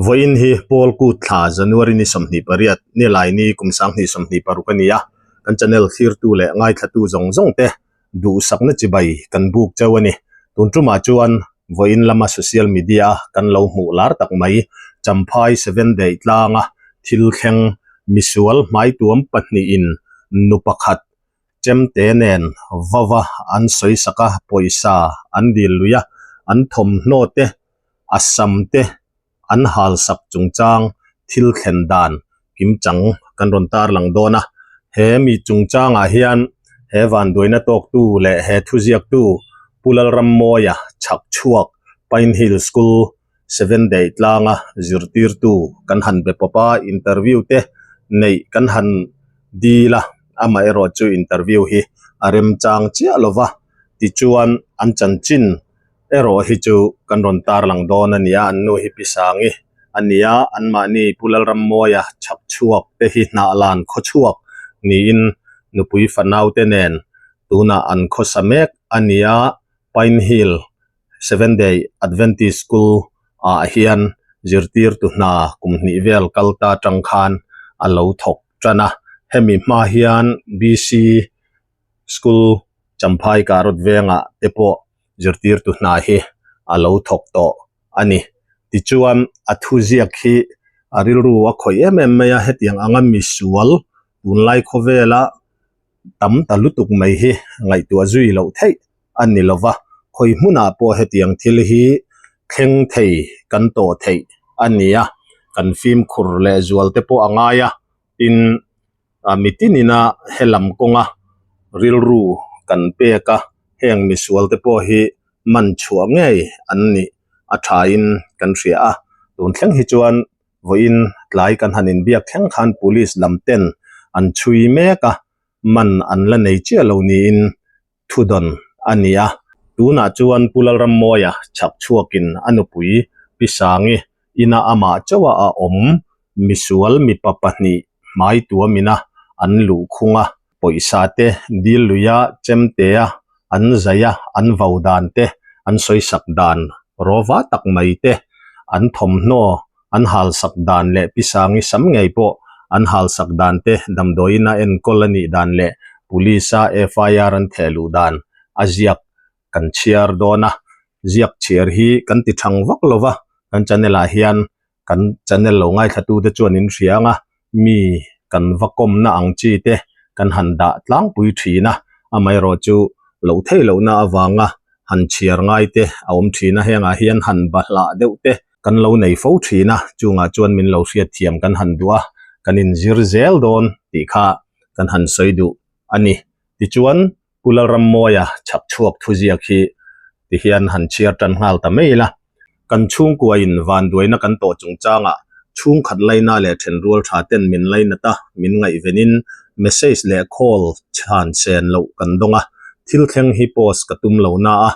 Vawiin hi Paul Kut thla January ni 28 ni lai ni kum 2026 a ni a, kan channel thlirtu leh ngaithlatu zawng zawng te duhsakna chibai kan buk cheu a ni. Tun tumah chuan vawiin lama social media a kan lo hmuh lar tak mai Champhai Seven Day tlanga thil thleng misual hmaituam pahnihin nu pakhat chemte nen vava an sawi sak a, pawisa an dil lui a, an thawmhnaw te a sam te an hal sak chungchang thil thlen dan kimchang kan rawn tarlang dawn a. He mi chungchangah hian he vanduaina tawktu leh he thuziaktu Pu Lalrammawia chhakchhuak Pine Hill School Seven Day tlanga zirtirtu kan han be pawp a, interview te neih kan han dil a, amaherawh chu interview hi a remchang chiah lo va, tichuan an chanchin erawh hi chu kan rawn tarlang dawn a ni a, an nu hi Pi Sangi a ni a, anmahni Pu Lalrammawia chhakchhuak te hi hnahlan khawchhuak niin nupui fanau te nen tunah an khawsa mek a ni a, Pine Hill Seven Day Adventist School ah hian zirtirtu hna kum hnih vel kal ta atang khan a lo thawk tan a, hemi hma hian BC School Champhai Karot vengah te pawh zirtirtu hna hi a lo thawk tawh a ni. Tichuan a thuziak hi a rilru a khawih em em mai a, hetiang anga misual tunlai khawvela tam ta lutuk mai hi ngaihtuah zui loh theih a ni lo va, khawi hmunah pawh hetiang thil hi thleng thei kan tawh theih a ni a, kan fimkhur leh zual te pawh a ngai a, tin mi tinina he lam kawnga rilru kan pek a, heng misual te pawh hi man chhuah ngei an nih a thain kan hria a, tun thleng hi chuan vawiin tlai kan han inbiak thleng khan police lam ten an chhui mek a, man an la nei chiah lo niin thudawn a ni a. Tunah chuan Pu Lalrammawia chhak chhuakin a nupui Pi Sangi ina amah chauha a awm misual mipa pahnih hmai tuamina an luh khung a, pawisa te dil luia chemtea an zaia an vo dan te an sawisak dan rawva tak mai te an thawmhnaw an halsak dan leh Pi Sangi sam ngei pawh an halsak dan te damdawiin a enkawl a nih dan leh Police a FIR an theh luh dan a ziak kan chhiar dawn a, ziak chhiar hi kan ti thang vak lo va, kan channel ah hian kan channel lo ngaithla tu te chuan in hria ang a, mi kan va kawmna ang chi te kan han dah tlangpui thin a, amaherawh chu loh theih lohna avanga han chhiar ngai te a awm thin a, hengah hian han bahlah deuh te kan lo nei fo thin a, chungah chuan min lo hriatthiam kan han duh a, kan inzir zel dawn tih kha kan han sawi duh a ni. Tichuan, Pu Lalrammawia chhakchhuak thuziak hi tihian han chhiar tan nghal ta mai ila. Kan chhungkuain vanduaina kan tawh chungchangah chhungkhat laina leh thenrual tha ten min lainat a, min ngaihvenin message leh call chhan sen loh kan dawng a, thil thleng hi post ka tum lo na a,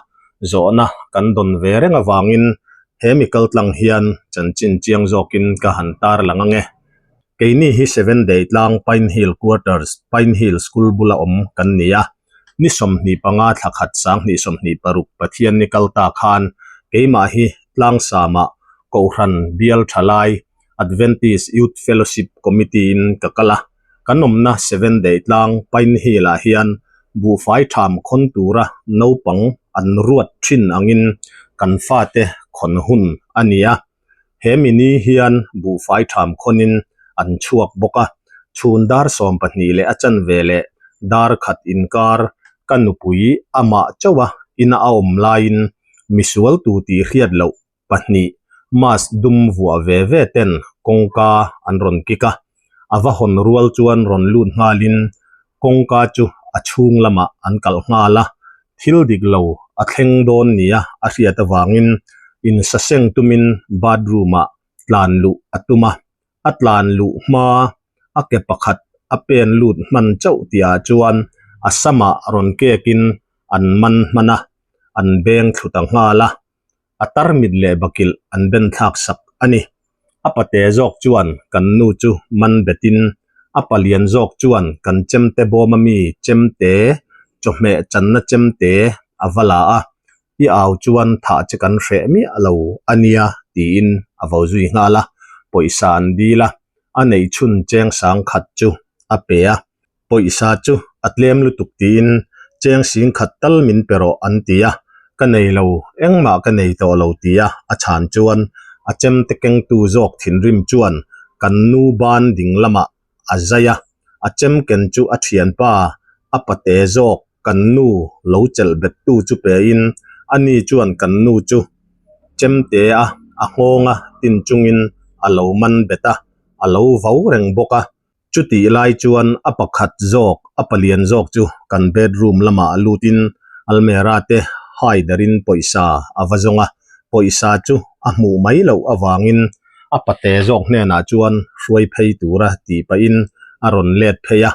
zawhna kan dawn ve reng avangin he mi kaltlang hian chanchin chiang zawkin ka han tarlang ange. Keini hi Seven Day tlang Pine Hill Quarters, Pine Hill School bula awm kan ni a. Ni 25 thla khat 2026 Pathian ni kal ta khan keimah hi tlangsama Kohhran Bial Thalai Adventist Youth Fellowship Committee in ka kal a. Kan awmna Seven Day tlang Pine Hill ah hian buhfai tham khawn tura naupang an ruat thin angin kan fate khawn hun a ni a. He mi ni hian buhfai tham khawnin an chhuak bawk a, chhun dar 12 leh a chanve leh dar khat inkar ka nupui amah chauha ina a awm laiin misual tu tih hriat loh pahnih mask dum vuah ve ve ten kawngka an rawn kik a, a va hawn rual chuan rawn lut nghalin kawngka chu a chhung lamah an kalh nghal a, thil dik lo a thleng dawn nia a hriat avangin insaseng tumin bathroom ah tlan luh a tum a, a tlan luh hma a ke pakhat a pen lut hman chauh tihah chuan a samah rawn kekin an man hman a, an beng thlu ta nghal a. a tarmit leh bakilh an ben thlak sak a ni. A pate zawk chuan kan nu chu man betin a palian zawk chuan kan chemte bawm ami chemte, chawhmeh channa chemte a va la a, i au chuan thah che kan hreh miah lo a nia tiin a vo zui nghal a, pawisa an dil a, a neih chhun cheng sang khat chu a pe a. Pawisa chu a tlem lutuk tiin cheng sing khat tal min pe rawh an ti a, ka nei lo, engmah ka nei tawh lo tia a chhan chuan a chemte kengtu zawk thinrim chuan kan nu ban ding lamah a zai a, a chem ken chu a thianpa a pate zawk kan nu lo chelh bettu chu pein ani chuan kan nu chu chemte a a nghawnga tin chungin a lo man bet a, a lo vau reng bawk a. Chutih lai chuan a pakhat zawk, a palian zawk chu kan bedroom lamah lutin almera te hai darin pawisa a va zawng a, pawisa chu a hmuh mai loh avangin a pate zawk hnenah chuan hruai phei tura tih pahin a rawn let phei a,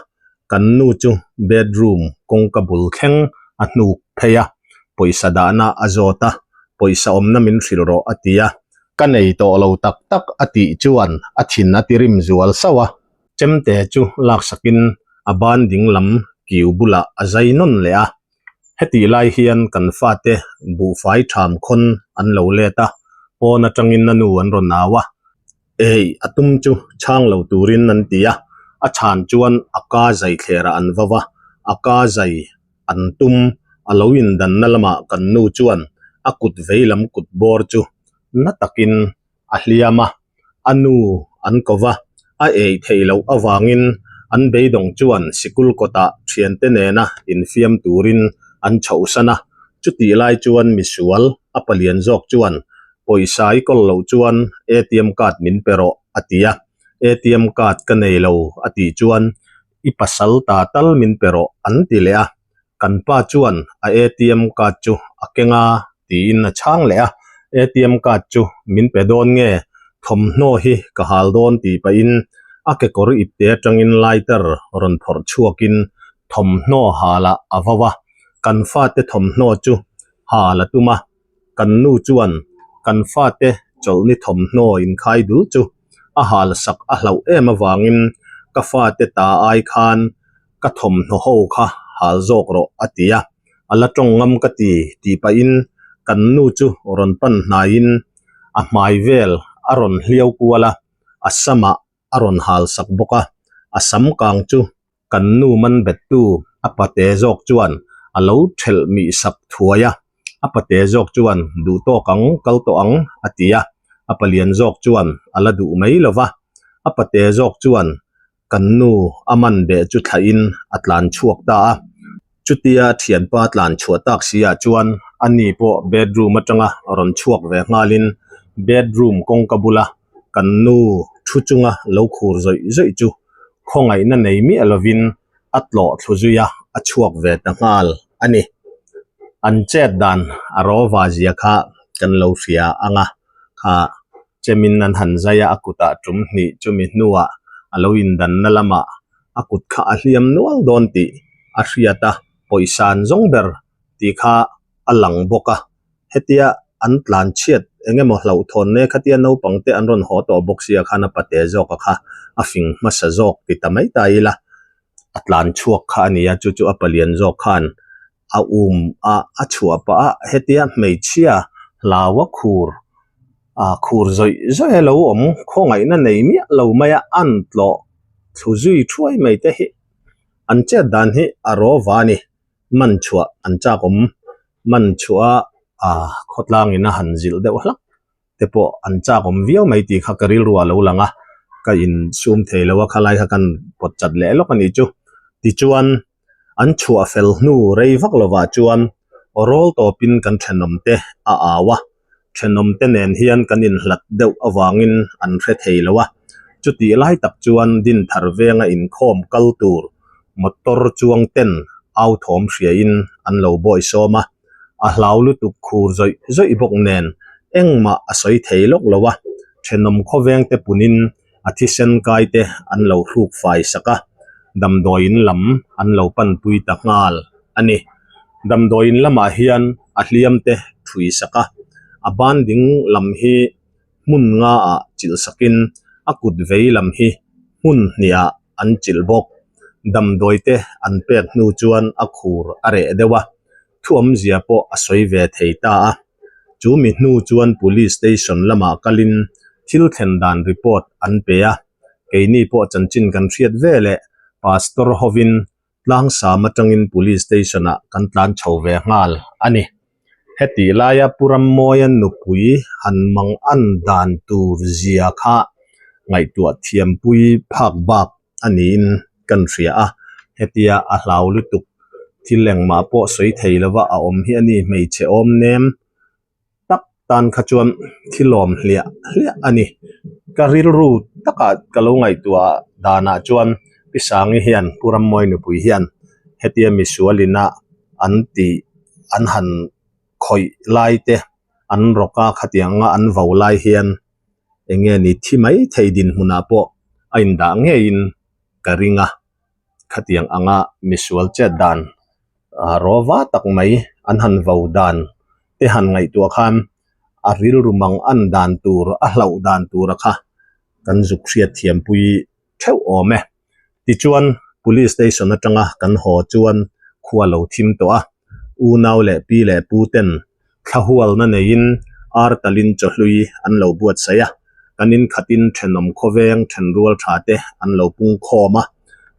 kan nu chu bedroom kawngka bul thleng a hnuk phei a, pawisa dahna a zawt a, pawisa awmna min hrilh rawh a ti a, Ka nei tawh lo tak tak a tih chuan a thin a ti rim zual sauh a, chemte chu laksakin a ban ding lam kiu bulah a zai nawn leh a. Hetih lai hian kan fate buhfai tham khawn an lo let a, pawn atangin a nu an rawn au a, Ei a tum chu chhang lo turin an ti a, a chhan chuan a ka zai thlerah an vau a, a ka zai an tum a lo indanna lamah kan nu chuan a kut vei lam kut bawr chu na takin a hliam a, a nu an ko va, a ei theih loh avangin an beidawng chuan sikul kawtah thiante nena infiam turin an chhohsan a, chutih lai chuan misual a palian zawk chuan pawisa i kawl loh chuan ATM card min pe rawh a ti a, ATM card ka nei lo a tih chuan I pasal ta tal min pe rawh an ti leh a, kan pa chuan a ATM card chu a keng a tiin a chhang leh a, ATM card chu min pe dawn nge thawmhnaw hi ka hal dawn tih pahin a kekawr ipte atangin lighter rawn phawrh chhuakin thawmhnaw halah a vau a, kan fate thawmhnaw chu hal a tum a, kan nu chuan kan fate chawlhni thawmhnaw inkhai dul chu a hal sak a hlauh em avangin ka fate ta ai khan ka thawmhnaw ho kha hal zawk rawh a ti a, a la tawng ngam ka ti tih pahin kan nu chu rawn pan hnaiin a hmai vel a rawn hliau kual a, a samah a rawn hal sak bawk a, a sam kang chu kan nu man bettu a pate zawk chuan a lo thelh mih sak thuai a, a pate zawk chuan duh tawk ang kal tawh ang a ti a, a palian zawk chuan a la duh mai lo va, a pate zawk chuan kan nu a man beh chu thlahin a tlan chhuak ta a, chutia thianpa tlan chhuah tak si ah chuan a ni pawh bedroom atanga rawn chhuak ve nghalin bedroom kawngka bula kan nu thu chunga lo khur zawih zawih chu khawngaihna nei miah lovin a tlawh thlu zui a, a chhuak ve ta nghal a ni. An chet dan a rawva zia kha kan lo hria ang a, kha chemin an han zai a, a kutah tum hnih chumi hnuah a lo indanna lamah a kut kha a hliam nual dawn tih a hriat a, pawisa an zawng ber tih kha a lang bawk a. Hetia an tlan chhiat eng emaw hlauhthawn ne khatia naupang te an rawn haw tawh bawk sia khan a pate zawk a kha a fing hmasa zawk ti ta mai ta ila a tlan chhuak kha a ni a chu chu a palian zawk khan a um a a chhuah pah a hetia hmeichhia hlau a khur a khur zawih zawih a lo awm khawngaihna nei miah lo mai a an tlawh thlu zui thuai mai te hi an chet dan hi a rawva a ni. Man chhuah an chak awm man chhuah a khawtlang in a han zilh deuh hlak te pawh an chak awm viau mai tih kha ka rilru a lo lang a ka in sum thei lo a khalai kha kan pawt chat leh lawk a nih chu tichuan an chhuah fel hnu rei vak lovah chuan rawl tawpin kan thenawm te a au a thenawm te nen hian kan inhlat deuh avangin an hre thei lo a, chutih lai tak chuan Dinthar venga inkhawm kal tur motor chuang ten au thawm hriain an lo bawi sawm a, a hlau lutuk khur zawih zawih bawk nen engmah a sawi thei lawk lo a, thenawm khawveng te punin a thisen kai te an lo hruk fai sak a, damdawiin lam an lo panpui ta nghal a ni. Damdawiin lamah hian a hliam te thui sak a, a ban ding lam hi hmun nga ah chilh sakin a kut vei lam hi hmun hnih ah an chilh bawk. Damdawi te an pek hnu chuan a khur a reh deuh a, thuawmzia pawh a sawi ve thei ta a. Chu mi hnu chuan Police Station lamah kalin. thil thlen dan report an pe a. Keini pawh chanchin kan hriat veleh Pastor hovin Tlangsam atangin Police Station ah kan tlan chho ve nghal a ni. Hetih laia Pu Rammawia nupui han mang an dan tur zia kha ngaihtuah thiampui phak bak a niin kan hria a, hetia a hlau lutuk thil engmah pawh sawi thei lova a awm hi a ni hmeichhe awm nem tak tan kha chuan thilawm hliah hliah a ni. Ka rilru takah ka lo ngaihtuah danah chuan Pi Sangi hian Pu Rammawi nupui hian hetia misual ina an tih an han khawih lai te an rawk a khatiang anga an vo lai hian eng nge ni thi mai thei dinhmunah pawh a indah ngeiin ka ring a. Khatiang anga misual chet dan ah rawva tak mai an han vo dan te han ngaihtuah khan a rilru mang an dan tur a hlauh dan tura kha kan zuk hriat thiampui theuh awm e. Tichuan Police Station atanga kan haw chuan khua lo thim tawh a, unau leh pi leh pu ten thlahualna neiin ar talin chawhlui an lo buatsaih a, kan inkhatin thenawm khawveng thenrual tha te an lo pung khawm a,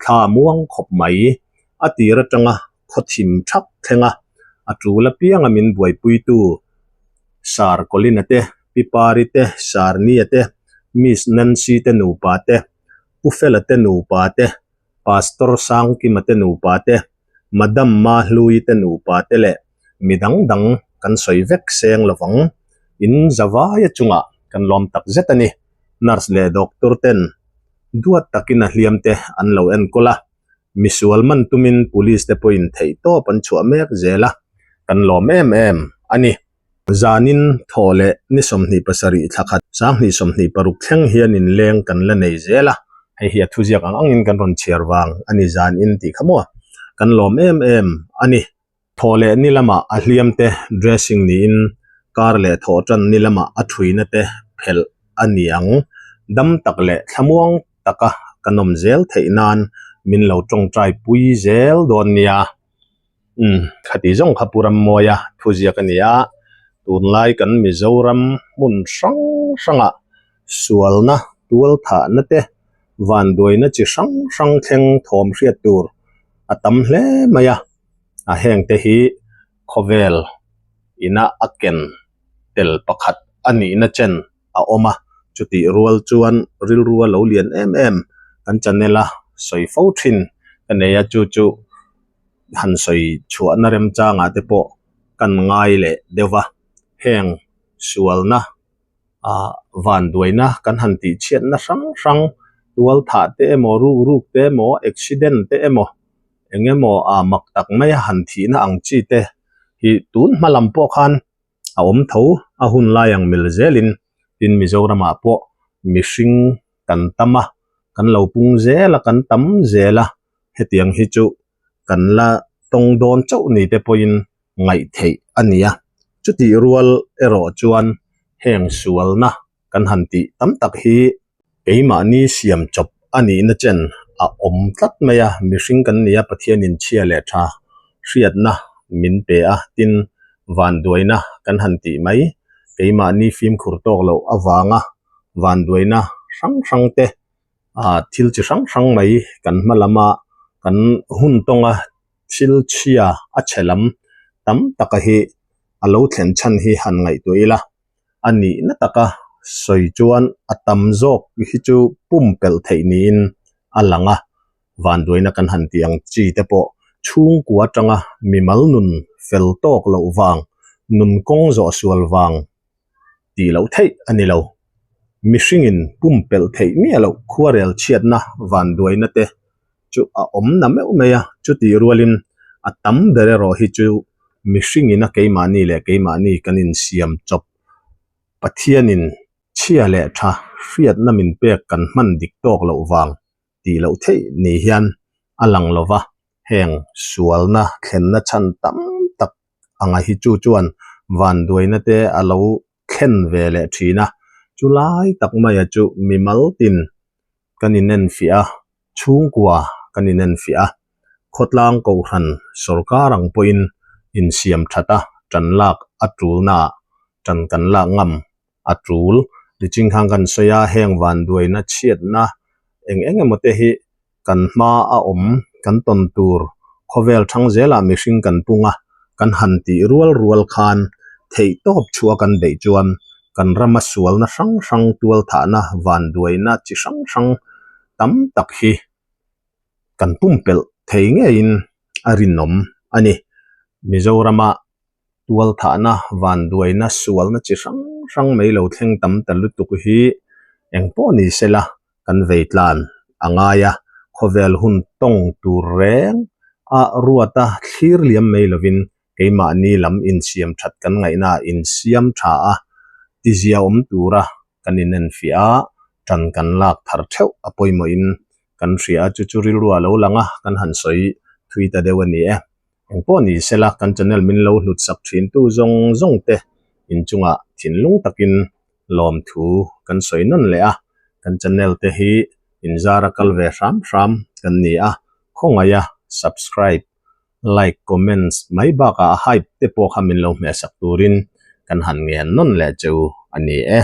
thla muang khawp mai. A tir atanga khaw thim thak thleng a, a tul apianga min buaipuitu Sir Colin-a te, Pi Pari te, Sir Nia te, Miss Nancy te nupa te, Pu Fela te nupa te, Pastor Sangkima te nupa te, Madam Mahlui te nupa te leh mi dang dang kan sawi vek seng lovang. In zavaia chungah kan lawm tak zet a ni. Nurse leh doctor ten duat takin a hliam te an lo enkawl a. Misual man tumin police te pawhin theihtawp an chhuah mek zel a, kan lawm em em a ni. Zanin thaw leh ni 27 thla khat 2026 thleng hian inleng kan la nei zel a, hei hi a thuziak ang angin kan rawn chhiar vang a ni zanin tih kha maw kan lawm em em a ni. Thaw leh ni lamah a hliam te dressing niin kar leh thawh tan ni lamah a thuina te phelh a ni ang. Dam tak leh thlamuang taka kan awm zel theih nan min lo tawngtai pui zel dawn nia. Umm khati zawng kha Pu Rammawia thuziak a ni a, tunlai kan Mizoram hmun hrang hrangah sualna tualthahna te vanduaina chi hrang hrang thleng thawm hriat tur a tam hle mai a, a hengte hi khawvel ina a ken tel pakhat a nihna chen a awm a, chutih rual chuan rilru a lo lian em em kan channel a sawi fo thin ka nei a chu chu han sawi chhuahna remchangah te pawh kan ngai leh deuh va heng sualna ah vanduaina kan han tih chhiatna hrang hrang tual thah te emaw ruk ruk te emaw accident te emaw eng emaw ah mak tak maia han thihna ang chi te hi tun hma lam pawh khan a awm tho a hun lai ang mil zelin tin Mizoramah pawh mihring kan tam a kan lo pung zel a kan tam zel a hetiang hi chu kan la tawng dawn chauh ni te pawhin ngaih theih a ni a chutih rual erawh chuan heng sualna kan han tih tam tak hi keimahni siam chawp a nihna chen a awm tlat mai a, mihring kan ni a, Pathianin chhia leh tha hriatna min pe a, tin vanduaina kan han tih mai, keimahni fimkhur tawk loh avanga vanduaina hrang hrang te ah thil chi hrang hrang mai kan hma lama kan hun tawnga thil chhia a chhe lam tam taka hi a lo thlen chhan hi han ngaihtuah ila. A nihna taka sawi chuan a tam zawk hi chu pumpelh theih niin a lang a, vanduaina kan han tih ang chi te pawh chhungkua atanga mimal nun fel tawk loh vang, nun kawng zawh sual vang tih loh theih a ni lo. Mihringin pumpelh theih miah loh khuarel chhiatna vanduaina te chu a awm na meuh mai a, chutih rualin a tam ber erawh hi chu mihringin a keimahni leh keimahni kan insiam chawp Pathianin chhia leh tha hriatna min pek kan hman dik tawk loh vang tih loh theih ni hian a lang lo va, heng sualna thlenna chhan tam tak anga hi chu chuan vanduaina te a lo thlen ve leh thin a, chulai tak maia chu mimal tin kan inenfiah a, chhungkua kan inenfiah a, khawtlang kohhran sorkar ang pawhin insiam that a, tan lak a tulnaah tan kan lak ngam a tul. Niching khan kan sawi a, heng vanduaina chhiatna eng eng emaw te hi kan hma a awm kan tawn tur khawvel thang zelah mihring kan pung a, kan han tih rual rual khan theih tawp chhuah kan beih chuan kan rama sualna hrang hrang tualthahna vanduaina chi hrang hrang tam tak hi kan pumpelh thei ngeiin a rinawm a ni. Mizorama tualthahna, vanduaina, sualna chi hrang hrang mai lo thleng tam ta lutuk hi eng pawh ni sela kan vei tlan a ngai a, khawvel hun tawng tur reng a ruata thlir liam mai lovin keimahni lam insiam that kan ngaihna ah insiam tha a, tizia awm tura kan inenfiah a, tan kan lak thar theuh a pawimawhin kan hria a, chu chu rilru a lo lang a, kan han sawi thui ta deuh a ni e. Eng pawh ni sela kan channel min lo hlut sak thin tu zawng zawng te inchungah thinlung takin lawmthu kan sawi nawn leh a, kan channel te hi inzara kal ve hram hram kan ni a, khawngaih a subscribe, like, comments mai bakah a hype te pawh kha min lo hmehsak turin kan han ngen nawn leh che u a ni e.